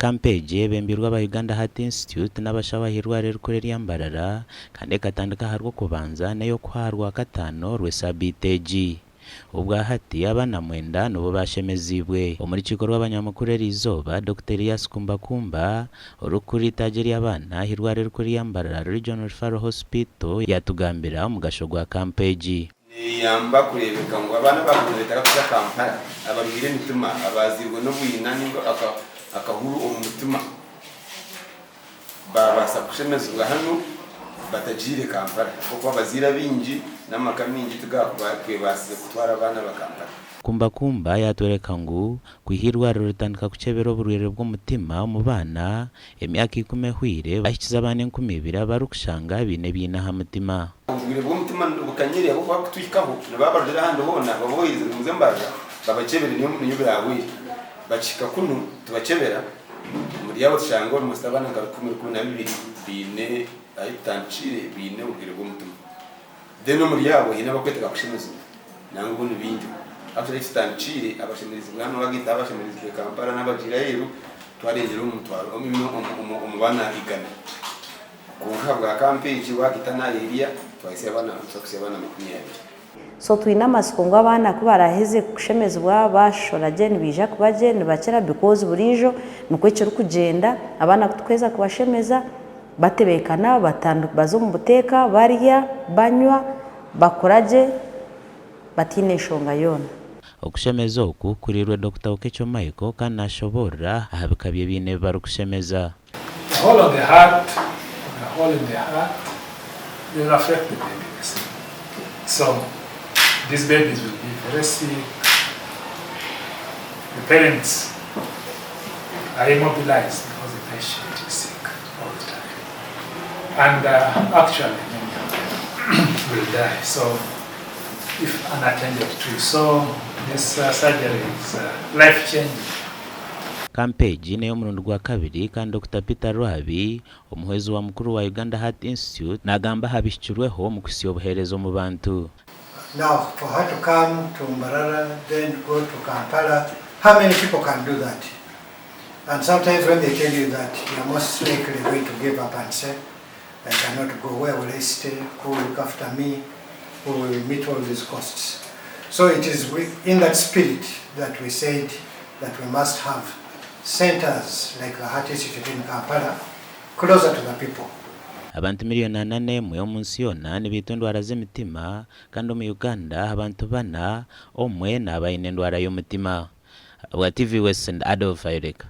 Kampa egi eyebembeirwe aba Uganda Heart Institute n'abashaho ah'eirwariro erikuru erya Mbarara kandi ekatandika aha Rwokubanza n'ey'okuhwa aha Rwakataano rw'esabiiti egi. Obwahati abaana mwenda nibo baashemeziibwe. Omu rukiiko rw'abanyamakuru eriizooba, Dokita Elias Kumbakumba, orikukurira eitaagi ery'abaana ah'eirwariro erikuru erya Mbarara Regional Referral Hospital yaatugambira omugasho gwa kampa egi. Neeyamba kureebeka ngu abaana abaabaire nibeetaaga kuza Kampala, abarwaire emitima, abaazairwe n'obwina nainga akahuru omu mutima baabaasa kushemezibwa hanu batagiire Kampala ahabw'okuba abazaire abaingi n'amaka maingi tigaakwebaasize kutwara abaana aba Kampala. Kumbakumba yaatworeka ngu kwiha eirwariro ritandika kukyebera oburwaire bw'omutima omu baana, emyaka ikumi ehweire bahikize abaana 2000 abarikushanga baine ebiina aha mutima. Oburwaire bw'omutima bukanyire ahabw'okuba kutuhikaho nibaba barugire ahandi hoona baboherize ngu muze Mbarara babakyebere niyo niyo biraahwere. Bakihika kunu tubakyebera omuri abo tushanga almost abaana nka rukumi 12 baine ahu tutandikiire baine oburwaire bw'omutima. Then omuri abo haine abakwetaaga kushemezibwa nangwa obundi baingiho. Actually ahu tutandikiire abashemerizibwe hanu wagaitaho abashemerizibwe Kampala n'abagiire aheeru twarengyera omu mutwaro omu baana igana. Kwonka ahabwa kampa egi waagaita n'aha area twahitsya abaana twakuhitsya abaana 20. So twine amatsiko ngu abaana ku baraaheze kushemezibwa baashoshora gye nibaija kuba gye nibakira because buriijo nikwo kirikugyenda abaana ku tukuheeza kubashemeza batebeekana baza omu buteeka barya banywa bakura gye bataine nshonga yoona. Okushemeza oku kuriirwe Dokita Oketcho Michael kandi nashoboorora aha bika by'ebiina ebi barikushemeza. The hole on the heart or the hole in the heart will affect the baby the same. So these babies will be very sick. The parents are immobilized because the patient is sick all the time. And actually many of them will die. So if unattended to. So this surgery is life changing. Kampa egi n'ey'omurundi gwa kabiri kandi Dokita Peter Rwabi, omuhwezi wa mukuru wa Uganda Heart Institute nagamba aha bihikirweho omu kuhitsya obuheereza omu bantu. Now for her to come to Mbarara then go to Kampala, how many people can do that? And sometimes when they tell you that you are most likely going to give up and say, I cannot go, where will I stay, who will look after me, who will meet all these costs? So it is in that spirit that we said that we must have centers like the Heart Institute in Kampala closer to the people. Abantu miriyoni ana n'emwe omu nsi yoona nibaitwa endwara z'emitima kandi omu Uganda abantu bana omwe naaba aine endwara y'omutima. Ahabwa TV West, Adolf Ayoleka.